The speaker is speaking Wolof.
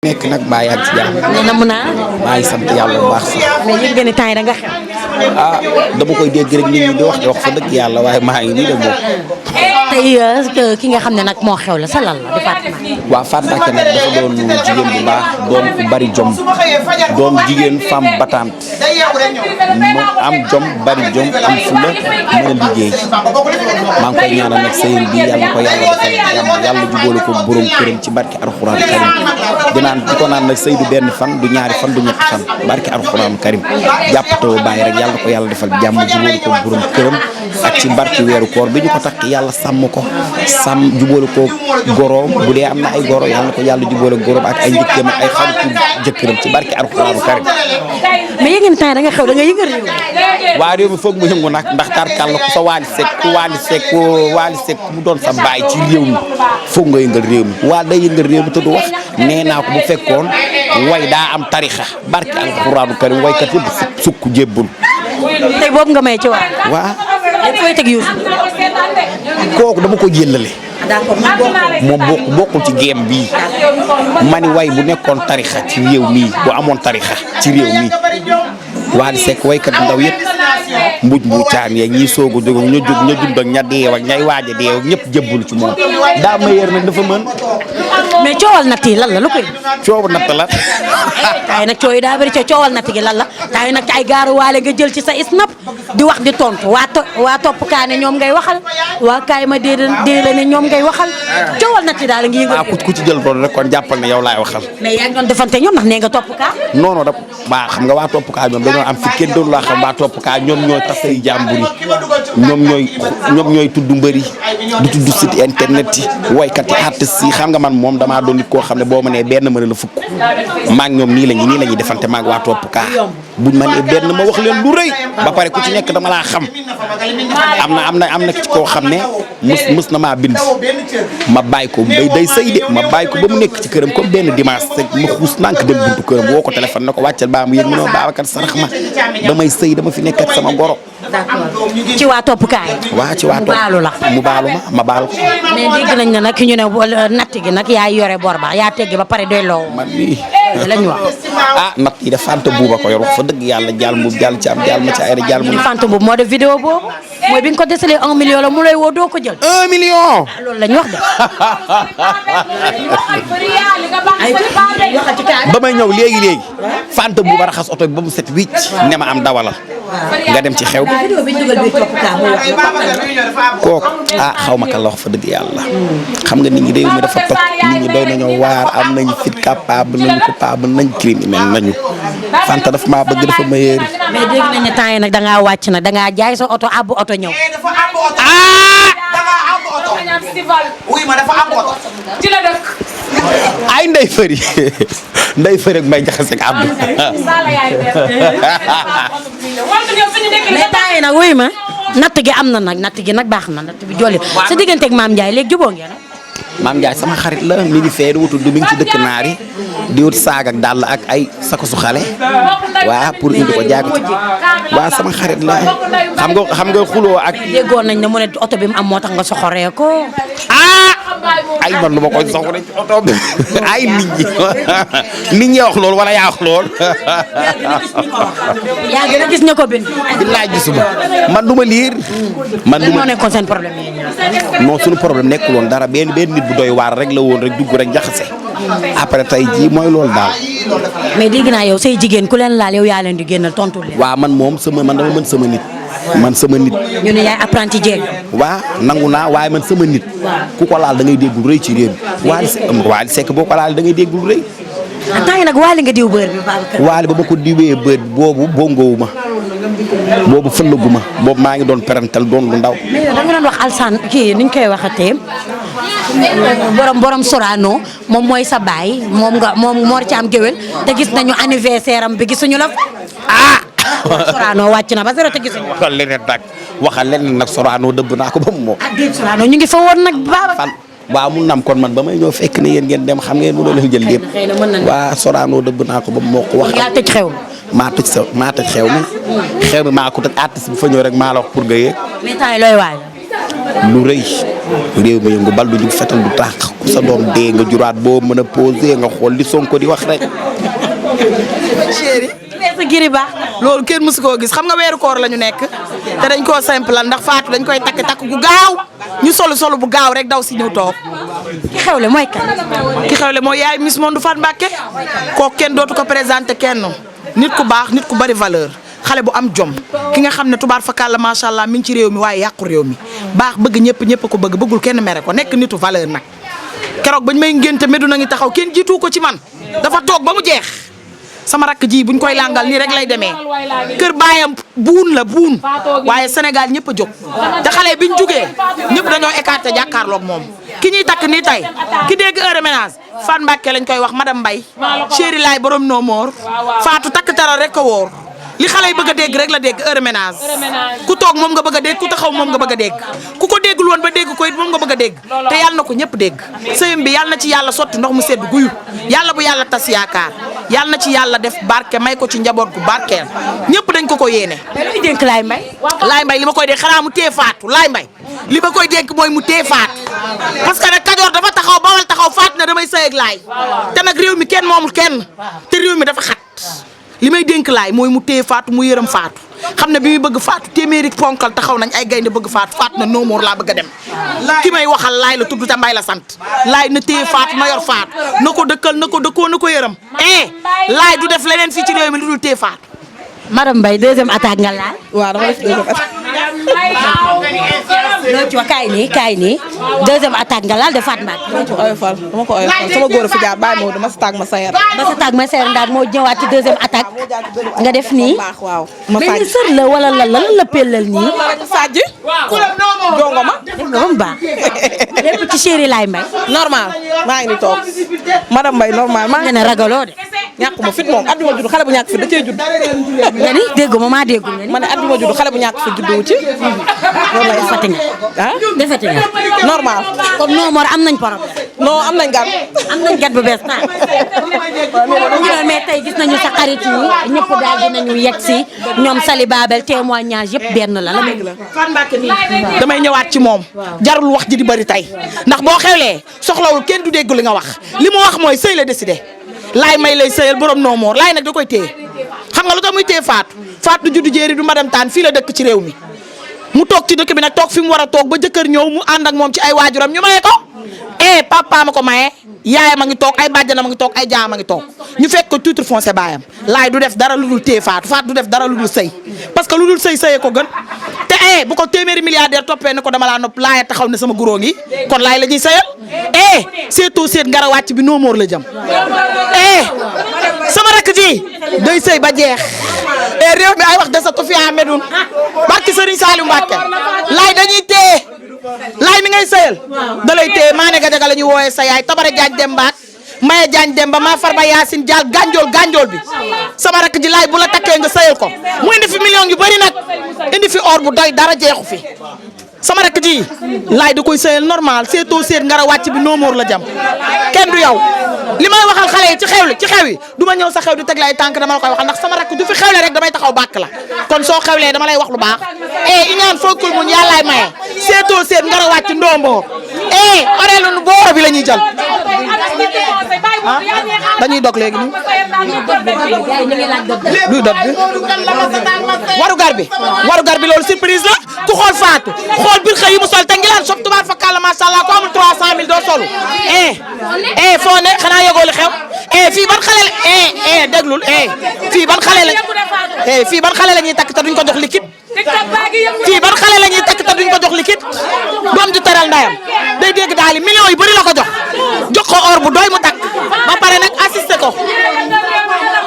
nekk nag bàyyi ak ci jàmm. nee na mun naa. maa ngi sant yàlla bu baax sax. mais yëg nga ni temps yi da nga xew. ah dama koy dégg rek nit ñi di wax fa dëgg yàlla waaye maa ngi nii de moom. tey ki nga xam ne nag moo xew la sa lan la di Fatou Mbacké. waaw Fatou Mbacké nag dafa doon jigéen bu baax doon ku bari jom doon jigéen femme battante mu am jom bari jom am fula mën a liggéey maa ngi koy ñaanal nag sëyam bi yàlla ko yàlla defal jàmm yàlla jubóole ko borom këram ci barke Alxuraan Karim dinaan di ko naan nag sëy du benn fan du ñaari fan du ñetti fan barke Alxuraan Karim jàppatoo bàyyi rek yàlla ko yàlla defal jàmm jubóole ko borom këram ak ci barke weeru koor bi ñu ko takk yàlla sàmm ko jubóole ko goroom bu dee am na ay goro yàlla ko yàlla jubóole goroom ak ay njëkkeem ak ay xaritu jëkkëram ci barke Alxuraan Karim. mais yéen a temps da nga xew da nga yëngal réew. waa réew mi foog mu yëngu nag ndax tarkal la ku sa Waly Seck mu doon sa baay ci réew mi foog nga yëngal réew mi waa day yëngal réew mi te du wax nee naa ko bu fekkoon way daa am tarixa barke Alxuraan Karim waykat yëpp sukk jébbul. tey boobu nga may ci waa. waa lépp fooy teg Youssou. kooku dama ko jëllale. d'accord moom bokkul ci géem bii mani way bu nekkoon tarixa ci réew mii bu amoon tarixa ci réew mii Waly Seck waykat ndaw yëpp mbuj caan yeeg ñiy soog a jóg ña judd ak ña deew ak ñay waaj a deew ñëpp jëbbul ci moom daa mayeer nag dafa mën. mais coowal natt yi lan la lu koy. coowu natt la. tay nag coow yi daa bëri coowal natt gi lan la tay nag ay gaaru waale nga jël ci sa snap di wax di tontu waa topp kaa ne ñoom ngay waxal waa kaay ma dee la ne ñoom ngay waxal coowal natt yi daal ngi yëngal. ku ci jël doon rek kon jàppal ne yow laay waxal. mais yaa ngi doon defante ñoom ndax nee nga topp kaa. non non ba xam nga waa topp kaa ñoom dañoo am fi kenn doon laa xam waa topp kaa ñoom ñooy tasay jàmbur yi ñoom ñooy tudd mbëri di tudd site internet yi waykat yi artistes yi xam nga man moom damaa doon nit koo xam ne boo ma nee benn mën la fukk maag ñoom nii la ñuy defante maag waa topp kaa buñ ma nee benn ma wax leen lu rëy ba pare ku ci nekk dama laa xam am na ci koo xam ne mës na maa bind ma bàyyi ko day sëy de ma bàyyi ko ba mu nekk ci këram comme benn dimanche rek ma xuus nànk dem buntu këram woo ko téléphone na ko wàccal baa mu yëg mu ne Babacar sarax ma damay sëy dama fi nekk ak sama goro. d'accord ci waa topp kaay. waa ci waa topp mu baalu ma baalu ko. mais dégg nañ ne nag ñu ne natt gi nag yaa yore bor ba yaa teggi ba pare doy loo. man mii lañ wax. natt yi de Fanta Buuba ko yor wax fa dëgg yàlla jaal mu jaal ci am jaal ma ci ay jaal mu. Fanta Buuba moo def vidéo boobu mooy bi nga ko desalee 1 million la mu lay woo doo ko jël. 1 million. loolu lañ wax de. ba may ñëw léegi Fanta Buuba raxas oto bi ba mu set wicc ne ma am dawalal nga dem ci xew bi. kooku xaw ma kan la wax fa dëgg yàlla. xam nga nit ñi réew mi dafa toj nit ñi doy nañoo waar am nañ fit capable nañu coupable nañ criminel nañu Fanta dafa maa bëgg dafa ma yéeri. mais dégg nañ ne temps yi nag da ngaa wàcc nag da ngaa jaay sa oto abbu oto ñëw. ay ndey fëri ak may jaxase ak Abdou. mais temps yi nag wuy ma natt gi am na nag natt gi nag baax na natt bi jolli sa digganteeg Maam Ndiaye léegi jubóo ngeen. Maam Ndiaye sama xarit la mi ngi fee di wutul du mi ngi ci dëkk naari di wut saag ak dàll ak ay sakosu xale waa pour indi ko jaag waa sama xarit la xam nga xuloo ak. déggoon nañ ne mu ne oto bi mu am moo tax nga soxoree ko. ay man lu ma koy soxla ci oto bi ay nit ñi wax loolu wala yaa wax lool. yaa gën a gis ña ko bind. billaay gisuma man du ma liir. man du ma moo nekkoon seen problème yi. non suñu problème nekkul woon dara benn nit bu doy waar rek la woon rek dugg rek jaxase. après tey jii mooy loolu daal. mais dégg naa yow say jigéen ku leen laal yow yaa leen di génnal tontu leen. waaw man moom man dama mën sama nit. man sama nit. ñu ne yaay apprenti jeeg. waa nangu naa waaye man sama nit. ku ko laal da ngay dégg lu rëy ci réew mi. Waly Seck boo ko laal da ngay dégg lu rëy. temps yi nag Waly nga diw bër bi Babacar. Waly ba ma ko diwee bër boobu bongowu ma boobu fëllagu ma boobu maa ngi doon perantal doon lu ndaw. mais da nga doon wax Alsaan kii ni ñu koy waxatee borom Sorano moom mooy sa baay moom Mor Thiam géwél te gis nañu anniversaire am bi gisuñu la. Sorano wàcc na ba zéro te gisuñu. waxal leneen nag Sorano dëbb naa ko ba mu moo. Sorano ñu ngi fa woon nag Babacar. waaw mun nam kon man ba may ñëw fekk ne yéen ngeen dem xam ngeen mënoo leen jël lépp. waa Sorano dëbb naa ko ba mu moo ko wax. yaa tëj xew. maa tëj xew mi. xew mi maa ko tëj artiste bu fa ñëw rek maa la wax pour nga yéeg. mais temps yi looy waaj. lu rëy réew mi yëngu bal du jug fetal du tàq ku sa doom dee nga juraat boo mën a posé nga xool li Sonko di wax rek. chéri sa giri baax loolu kenn mësu koo gis xam nga weeru koor la ñu nekk te dañ koo simple ndax Fatou dañ koy takk gu gaaw ñu solu bu gaaw rek daw si ñëw toog. ki xewle mooy kan. ki xewle mooy yaay Miss Monde Fatou Mbacké kooku kenn dootu ko présenté kenn nit ku baax nit ku bari valeur xale bu am jom ki nga xam ne tubaar fakàlla macha allah mi ngi ci réew mi waaye yàqu réew mi baax bëgg ñëpp ko bëgg bëggul kenn mere ko nekk nitu valeur nag keroog bañ may ngénte Meduna ngi taxaw kenn jiitu ko ci man dafa toog ba mu jeex. sama rakk ji buñ koy langal nii rek lay demee kër baayam buun la buun waaye Sénégal ñëpp a jóg te xale biñ jugee ñëpp dañoo écarté jàkkaarloog moom ki ñuy takk nii tey ki dégg heure ménage Fatou Mbacké lañ koy wax madame Mbaye chéri laay borom noo moor Fatou takk taral rek ko wóor li xale yi bëgg a dégg rek la dégg heure ménage ku toog moom nga bëgg a dégg ku taxaw moom nga bëgg a dégg ku ko déggul woon ba dégg ko it moom nga bëgg a dégg te yàlla na ko ñëpp dégg sëyam bi yàlla na ci yàlla sotti ndox mu sedd guyu yàlla bu yàlla tas yaakaar yàlla na ci yàlla def barke may ko ci njaboot gu barkeel ñëpp dañ ko yéene. dañuy dénk Laye Mbaye. Laye Mbaye li ma koy dénk xanaa mu téye Fatou Laye Mbaye li ma koy dénk mooy mu téye Fatou parce que nag Kajoor dafa taxaw Bawol taxaw Fatou ne damay sëy ak Laye te nag réew mi kenn moomul kenn te réew mi dafa xat li may dénk Laye mooy mu téye Fatou mu yërëm Fatou xam ne bi muy bëgg Fatou téeméeri ponkal taxaw nañ ay gaynde bëgg Fatou na noomoor laa bëgg a dem ki may waxal Laye la tudd te Mbaye la sant Laye na téye Fatou na yor Fatou na ko dëkkal na ko dëkkoo na ko yërëm Laye du def leneen fii ci réew mi lu dul téye Fatou. madame Mbaye deuxième attaque nga laal. waaw dama def deuxième attaque. loo ci wax kaay nii deuxième attaque nga laal de Fatou Mbacké. oyofal dama ko oyofal sama góor a fi jaar bàyyi ma dama sa taag ma sayar. ba sa taag ma sayar ndaat moo ñëwaat ci deuxième attaque nga def nii. baax waaw ma mais sàjj ni sër la wala lan la pellal nii. sàjj. jongo ma. def nga ba mu baax lépp ci chéri Laye Mbaye. normal maa ngi ni toog madame Mbaye normal maa nga ne ragaloo de. ñàkk ma fit moom at bi ma judd xale bu ñàkk fit da cee judd. nga ni dégg ma maa déggul nga ni. ma ne at bi ma judd xale bu ñàkk fit juddu wu ci. loolu la defati nga. ah defati nga. normal. comme non Mor am nañ problème. non am nañ gan. am nañ gat bu bees naa. mais tey gis nañu sa xarit yi ñëpp daal dinañu yegg si ñoom Sali Babel témoignage yëpp benn la Fatou Mbacké nii damay ñëwaat ci moom jarul wax ji di bëri tey ndax boo xewlee soxlawul kenn du dégg li nga wax li mu wax mooy sëy la décidé Laye Mbaye lay sëyal borom noo moor Laye nag da koy téye xam nga lu tax muy téye Fatou du juddu jéeri du madame Tane fii la dëkk ci réew mi mu toog ci dëkk bi nag toog fi mu war a toog ba jëkkër ñëw mu ànd ak moom ci ay waajuram ñu maye ko papa ma ko maye yaayam a ngi toog ay bàjjanam a ngi toog ay jaam a ngi toog ñu fekk ko titre foncier baayam Laye du def dara lu dul téye Fatou du def dara lu dul sëy parce que lu dul sëyee ko gën te bu ko téeméeri milliardaire toppee ne ko dama laa nopp Laye taxaw ne sama guróo ngi kon Laye la ñuy sëyal seetoo seet ngara wàcc bi noo moor la jëm sama rakk ji day sëy ba jeex réew mi ay wax desatu fi Amedoune barki Serigne Saliou Mbacké Laye dañuy téye Laye mi ngay sëyal da lay téye maa ne Gadiaga la ñuy wooyee sa yaay Tabara Diagne Demba Maye Diagne Demba maa Farba Yacine Dial gànjool bi sama rakk ji Laye bu la takkee nga sëyal ko mu indi fi million yu bari nag indi fi or bu doy dara jeexu fi sama rakk ji Laye da koy sëyal normal seetoo seet ngara wàcc bi noomoor la jam kenn du yow li may waxal xale yi ci xew yi du ma ñëw sa xew di teg lay tànk dama la koy waxal ndax sama rakk du fi xewle rek damay taxaw bàkk la kon soo xewlee dama lay wax lu baax iñaan fonkul muñ yàllaay maye seetoo seet ngara wàcc ndomboor oreelu nu booro bi la ñuy jël dañuy dog léegi nii luy dog bi warugar bi loolu surprise la ku xool Fatou xool bir xëy yi mu sol te ngi laan sob tubaar fa kàlla macha allah ko amul 300000 doo solu foo ne xanaa yëgoo li xew fii ban xale la déglul fii ban xale la ñuy takk te duñ ko jox liquide fii ban xale la ñuy takk te duñ ko jox liquide doom ju teral ndayam day dégg daal millions yu bëri